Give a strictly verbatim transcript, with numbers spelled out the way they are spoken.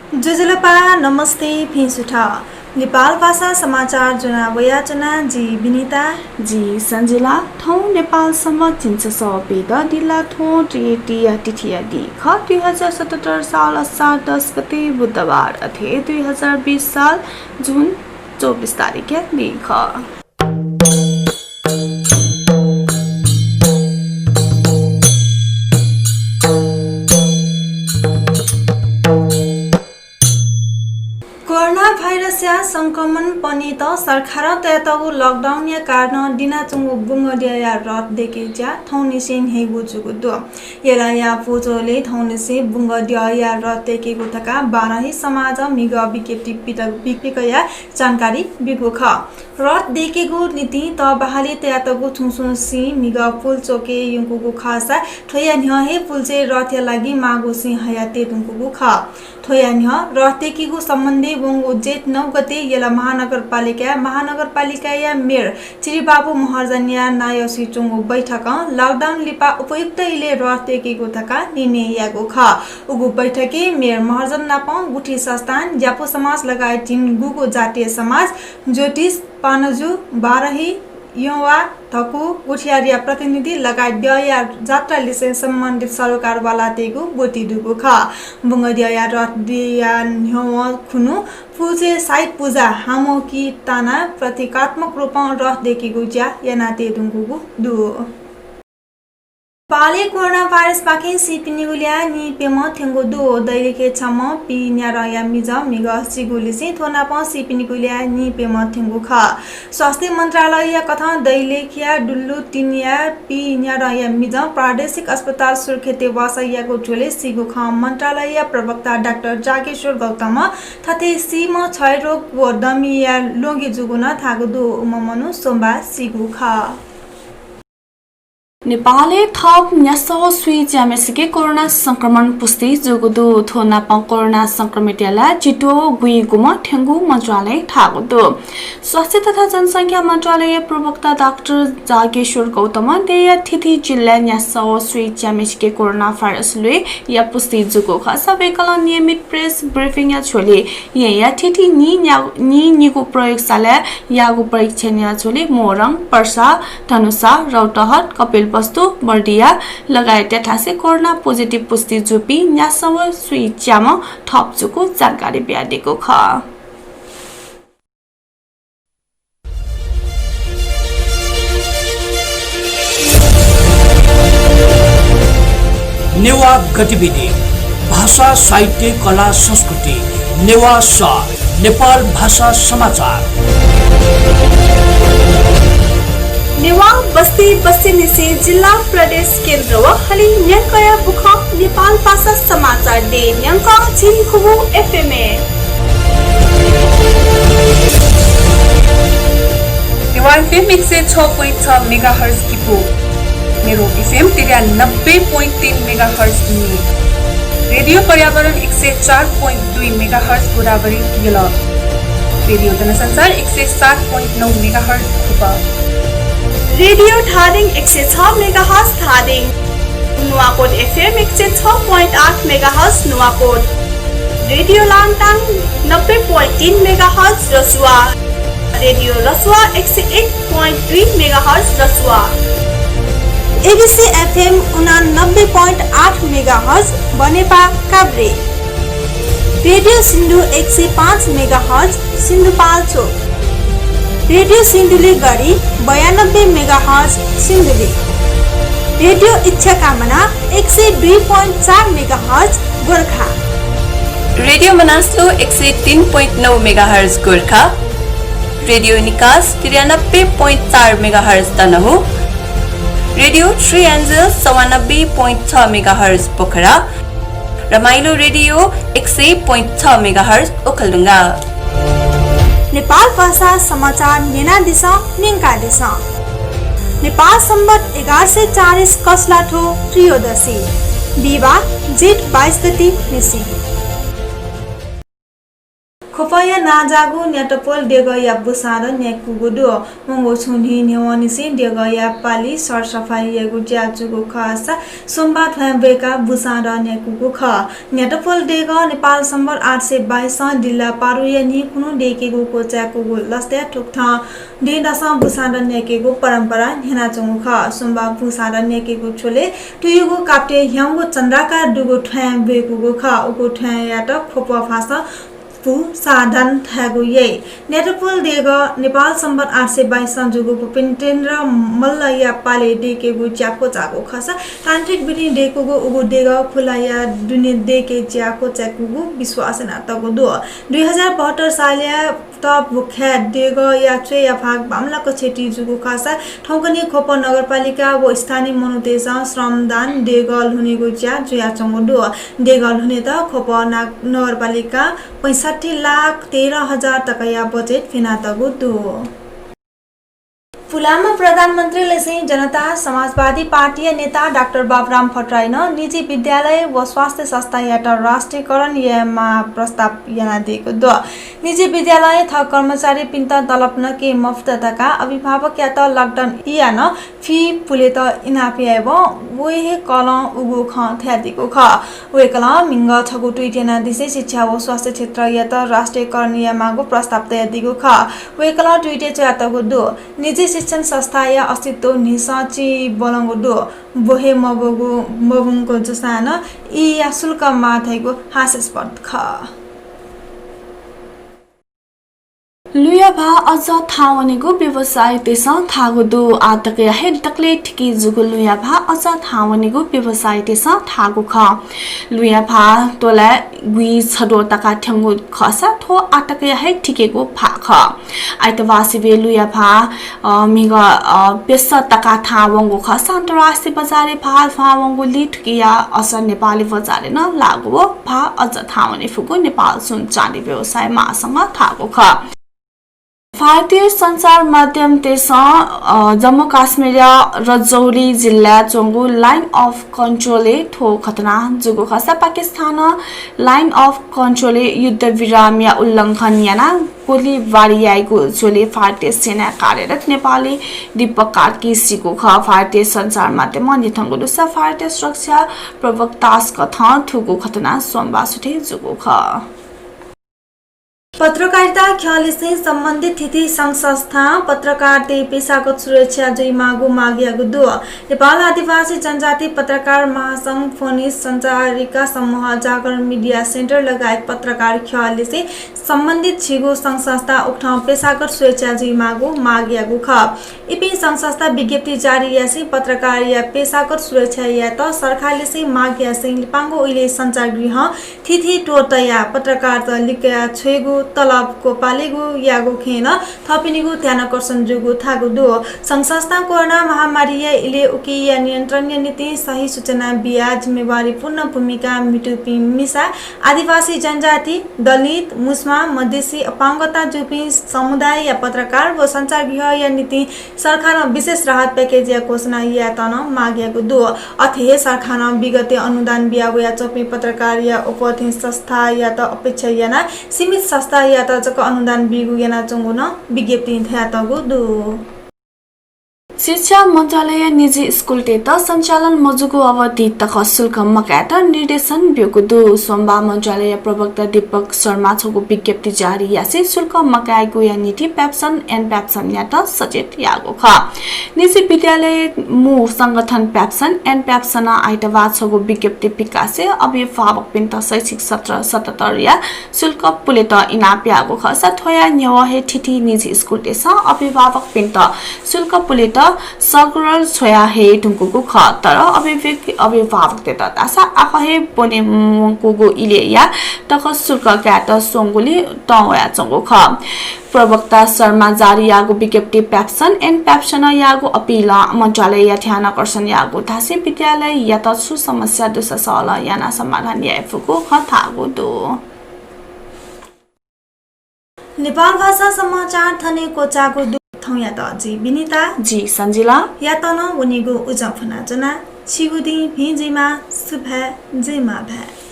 ज्वजलपा, नमस्ते, भिं सुथ। नेपाल भाषा समाचार ज्वना वयाच्वना, जि विनिता। जि सञ्जिला। थौं नेपाल सम्बत झिंछसः पीदँ दिल्लाथ्व तृतीया तिथिया दिं खः, दुई हजार सतहत्तर साल असार दस गते बुधबार, अथे दुई हजार बीस साल जुन चौबिस तारिखया दिं खः। कोरोना भाइरसया संक्रमण पनेत सरकारं तयातःगु लकडाउनया कारणं दिनाच्वंगु बुंगद्यःया रथ दय्‌केगु ज्या थौंनिसें न्ह्यइगु जूगु दु। यलया पुचोलय् थौंनिसें बुंगद्यःया रथ दय्‌केगु धकाः बाराही समाजं म्हिगः विज्ञप्ति पित-, पिकयाः जानकारी ब्यूगु खः। रथ दय्‌केगु निंतिं तःबहाली तयातःगु छुं छुं सिं म्हिगः पुल चौकय् यंकूगु खःसा थ्वया न्ह्यः हे पुल्चय् रथया लागि माःगु सिं हयातये धुंकूगु खः। थ्वया न्ह्यः रथ दय्‌केगु सम्बन्धी वंगु जेठ नौ गते यल महानगरपालिकाय् महानगरपालिकाया मेयर चिरिबाबु महर्जनया नायःसुइ च्वंगु बैठकं लकडाउन लिपा उपयुक्त इलय् रथ दय्‌केगु धकाः निर्णय याःगु खः। उगु बैठकय् मेयर महर्जन नापं गुठी संस्थान, ज्यापु समाज लगायत झिंगुगु जातीय समाज, ज्योतिष, पानजु, बाराही, यंवा, धकु, गुठियारया प्रतिनिधि लगायत द्यःया जात्रा लिसें सम्बन्धित सरोकारवालातय्‌गु ब्वति दुगु खः। बुंगद्यःया रथ दय्‌या न्ह्यवं खुन्हु पुल्चय् साइत पुजा हामोकी तानाः प्रतीकात्मक रूपं रथ दय्‌केगु ज्या यानातये धुंकूगु दु। नेपालय् कोरोना भाइरसपाखें सीपिनिगु ल्याः नीप्यम्ह थ्यंगु दु। दैलेखय् छम्ह पीन्यादँया मिजं म्हिगः सीगुलिसें थ्व नापं सीपिनिगु ल्याः नीप्यम्ह थ्यंगु खः। स्वास्थ्य मन्त्रालयया कथं दैलेखया दुल्लु तीनया पीन्यादँया मिजं प्रादेशिक अस्पताल सुर्खेतय् वासः याःगु झ्वलय् सीगु खँ मन्त्रालयया प्रवक्ता डाक्टर जागेश्वर गौतमं थथे सीम्ह क्षयरोग व दमिया ल्वगि जूगु नं धाःगु दु। उम्ह मनू सोमबार सीगु खः। नेपालय् थप न्यासः व स्वीच्याम्हय्‌सिके कोरोना संक्रमण पुष्टि जूगु दु। थ्व नापं कोरोना संक्रमितया ल्याः चित्वः गुइगुम्ह थ्यंगु मन्त्रालयं धाःगु दु। स्वास्थ्य तथा जनसंख्या मन्त्रालयया प्रवक्ता डाक्टर जागेश्वर गौतमं देय्‌या थीथी जिल्लाय् न्यासः व स्वीच्याम्हय्‌सिके कोरोना भाइरस ल्वय्‌या पुष्टि जूगु खःसा वय्‌कलं नियमित प्रेस ब्रिफिङया झ्वलय् येँया थीथी नीन्या-, नीनिगू प्रयोगशालाय् याःगु परीक्षणया झ्वलय् मोरङ, पर्सा, धनुषा, रौतहट, कपिलवस्तु, बर्दिया लगायतया थासय् कोरोना पोजिटिभ पुष्टि जूपिं न्यासः व स्वीच्याम्ह थप जूगु जानकारी बियादीगु खः। नेवाः गतिविधि, भाषा, साहित्य, कला, संस्कृति, नेवाः सः, नेपाल भाषा समाचार। नेवाः बस्ती बस्तीनिसें जिल्ला प्रदेश केन्द्र व हलिं न्यंकया बुखँ नेपाल भाषा समाचार देय् न्यंकं झिंखुगू एफएमय्। नेवाः एफएम एक सय छ point छ मेगाहर्ज किपू, मेरो एफएम त्रियानब्बे point तीन मेगाहर्ज न्येँ, रेडियो पर्यावरण एक सय चार point दुई मेगाहर्ज गोदावरी यल, रेडियो जनसञ्चार एक सय सात point नौ मेगाहर्ज खुब, रेडियो धादिङ एक सय छ मेगाहर्ज धादिङ, नुवाकोट एफएम एक सय छ point आठ मेगाहर्ज नुवाकोट, रेडियो लान्ताङ नब्बे point तीन मेगाहर्ज रसुवा, रेडियो रसुवा एक सय एक point दुई मेगाहर्ज रसुवा, एबिसी एफएम उनानब्बे point आठ मेगाहर्ज बनेपा काभ्रे, रेडियो सिन्धु एक सय पाँच मेगाहर्ज सिन्धुपाल्चोक, रेडियो सिन्धुली गढी बयानब्बे मेगाहर्ज सिन्धुली, रेडियो इच्छा कामना एक सय दुई point चार मेगाहर्ज गोरखा, रेडियो मनासलु एक सय तीन point नौ मेगाहर्ज गोरखा, रेडियो निकास त्रियानब्बे point चार मेगाहर्ज तनहुँ, रेडियो थ्री एन्जल चौरानब्बे point छ मेगाहर्ज पोखरा, रमाइलो रेडियो एक सय point छ मेगाहर्ज ओखलढुङ्गा। नेपाल भाषा समाचार न्यनादिसँ, न्यंकादिसँ। नेपाल सम्बत एघार सय चालिस कछलाथ्व त्रयोदशी, बिहिबार जेठ बाइस गते निसें। ख्वपया नांजाःगु न्यातपोल देगःया बुसाँधं न्यायेकूगु दु। वंगु छुं न्हि न्ह्यवंनिसें देगःया पालि सरसफाई यायेगु ज्या जूगु खःसा सोमबाः थ्वँय् ब्वय्काः बुसाँधं न्यायेकूगु खः। न्यातपोल देगः नेपाल सम्बत आठ सय बाइसं दिल्ला पारुया न्हि खुन्हु दयेकेगु क्वचाय्कूगु लसताय् थुकथं दँय्दसं बुसाँधं न्यायेकेगु परम्परा न्ह्यानाच्वंगु खः। सोमबाः बुसाँधं न्यायेकेगु झ्वलय् तुयुगु कापतय् ह्याउँगु चन्द्राकार दुगु थ्वँय् ब्वय्कूगु खः। उगु थ्वँयात ख्वप भासं बुसाँधं धायेगु याइ। न्यातपोल देगः नेपाल सम्बत आठ सय बाइसं जूगु भूपेन्द्र मल्लया पालय् दयेकेगु ज्या क्वचाःगु खःसा तान्त्रिक विधिं दयेकूगु उगु देगः खुलाया दुने दयेके ज्या क्वचाय्कूगु विश्वास यानातःगु दु। दुई हजार बहत्तर सालया त भुखाय् देगःया च्वय्या भाग बांमलाक क्षति जूगु खःसा थौंकन्हय् ख्वप नगरपालिका व स्थानीय मनूतय्सं श्रमदान देगः ल्हुनेगु ज्या जुयाच्वंगु दु। देगः ल्हुनेत ख्वप ना-, नगरपालिकां पैंसठ्ठी लाख तेह्र हजार तकाया बजेट फ्यनातःगु दु। पुलांम्ह प्रधानमन्त्रीलिसें जनता समाजवादी पार्टीया नेता डाक्टर बाबुराम भट्टराईं निजी विद्यालय व स्वास्थ्य संस्थायात राष्ट्रियकरण यायेमाः प्रस्ताव यानादीगु दु। निजी विद्यालयं थः कर्मचारीपिन्त तलब नके मफुत धकाः अभिभावकयात lockdown इयाः नं फी पुलेत इनाप यायेवं व हे कलं उगु खँ धयादीगु खः। वय्कलं म्हिगः छगू tweet यानादिसें शिक्षा व स्वास्थ्य क्षेत्रयात राष्ट्रियकरण यायेमाःगु प्रस्ताव तयादीगु खः। वय्कलं tweet-य् च्वयातःगु दु, निजी शिक्षण संस्थाया अस्तित्व न्हिसं चिं ब्वलंगु दु। व हे मब्वंगु, मब्वंगु जूसां नं इया शुल्क माः धइगु हास्यास्पद खः। लुँया भाः अझ थाहां वनेगु व्यवसायीतय्सं धाःगु दु। आःतकया हे दकलय् थिके जूगु लुँया भाः अझ थाहां वनेगु व्यवसायीतय्सं धाःगु खः। लुँया भाः तोलाय् गुइछद्वः तका थ्यंगु खःसा थ्व आःतकया हे थिकेगु भाः खः। आइतबाः सिबें लुँया भाः, अ, म्हिगः, अ, प्यसः तका थाहां वंगु खःसा अन्तर्राष्ट्रिय बजारय् भाः थाहां वंगुलिं थुकिया असर नेपाली बजारय् नं लाःगु व भाः अझ थाहां वने फुगु नेपाल सुन चाँदी व्यवसायी महासंघं धाःगु खः। भारतीय सञ्चार माध्यमतय्सं, अ, जम्मू काश्मीरया रजौरी जिल्लाय् च्वंगु Line of Control-य् थ्व घटना जूगु खःसा पाकिस्तानं Line of Control-य् युद्धविरामया उल्लंघन यानाः गोलीबारी याइगु झ्वलय् भारतीय सेनाय् कार्यरत नेपाली दीपक कार्की सीगु खः। भारतीय सञ्चार माध्यमं न्ह्यथंगु दुसा भारतीय सुरक्षा प्रवक्तास कथं थुगु घटना सोमबाः सुथय् जूगु खः। पत्रकारिता ख्यलय् सम्बन्धित थीथी संघ संस्थां पत्रकारतय् पेशागत सुरक्षा जुइमाःगु माग याःगु दु। नेपाल आदिवासी जनजाति पत्रकार महासंघ, फोनिस, सञ्चारिका समूह, जागरण मिडिया सेन्टर लगायत पत्रकार ख्यलय् सम्बन्धित झिगू संघ संस्था उकथं पेशागत सुरक्षा जुइमाःगु माग याःगु खः। इपिं संघ संस्था विज्ञप्ति जारी यासें पत्रकारया पेशागत सुरक्षा यायेत सरकारलिसें माग यासें लिपांगु इलय् सञ्चारगृहं थीथी त्वःताया पत्रकारत लिकया छ्वयेगु, तलब क्वपालेगु याःगु खँय् नं थःपिनिगु ध्यानाकर्षण जूगु धाःगु दु। संघ संस्थां कोरोना महामारीया इलय् उकिया नियन्त्रणया निंतिं सही सूचना बियाः जिम्मेवारीपूर्ण भूमिका म्हितूपिं मिसा आदिवासी जनजाति, दलित, मुस्मा, मधेसी, अपाङ्गता जूपिं समुदायया पत्रकार व सञ्चारगृहया निंतिं सरकारं विशेष राहत प्याकेजया घोषणा यायेत नं माग याःगु दु। अथे हे सरकारं विगतय् अनुदान बिया वयाच्वंपिं पत्रकारया अप्वः थें संस्थायात अपेक्षा यानाः सीमित संस्थायात जक अनुदान बीगु यानाच्वंगु नं विज्ञप्तिं धयातःगु दु। शिक्षा मन्त्रालयं निजी स्कुलतय्त सञ्चालन मजूगु अवधि तक शुल्क मकायेत निर्देशन ब्यूगु दु। सोमबाः मन्त्रालय प्रवक्ता दीपक शर्मां छगू विज्ञप्ति जारी यासें शुल्क मकायेगुया निंतिं प्याब्सन एन प्याब्सनयात सचेत याःगु खः। निजी विद्यालय मू संगठन प्याब्सन एन प्याब्सनं आइतबाः छगू विज्ञप्ति पिकासे अभिभावकपिन्त शैक्षिक सत्र सतहत्तरया शुल्क पुलेत इनाप याःगु खःसा थ्वया न्ह्यवः हे थीथी निजी स्कुलतय्सं अभिभावकपिन्त शुल्क पुलेत सकरल छ्वया हये धुंकूगु खः। तर अभिव्यक्ति अभिभावकतय्त धाःसा आखः हे ब्वने मवंकूगु इलय्या तक शुल्क कायेत स्वंगुलिं तं वयाच्वंगु खः। प्रवक्ता शर्मां जारी याःगु विज्ञप्ति प्याब्सन एन प्याब्सनं याःगु अपिलं मन्त्रालयया ध्यानाकर्षण याःगु धासें विद्यालययात छु समस्या दुसा सहलह यानाः समाधान याये फुगु खँ धाःगु दु। नेपाल भाषा समाचार थन हे क्वचाःगु दु। थौंयात जि विनिता। जि सञ्जिला। यात नं वनीगु उजं फ्वनाच्वना। छिगु दिं भिं जुइमा, सुभाय्, जय मांभाय्।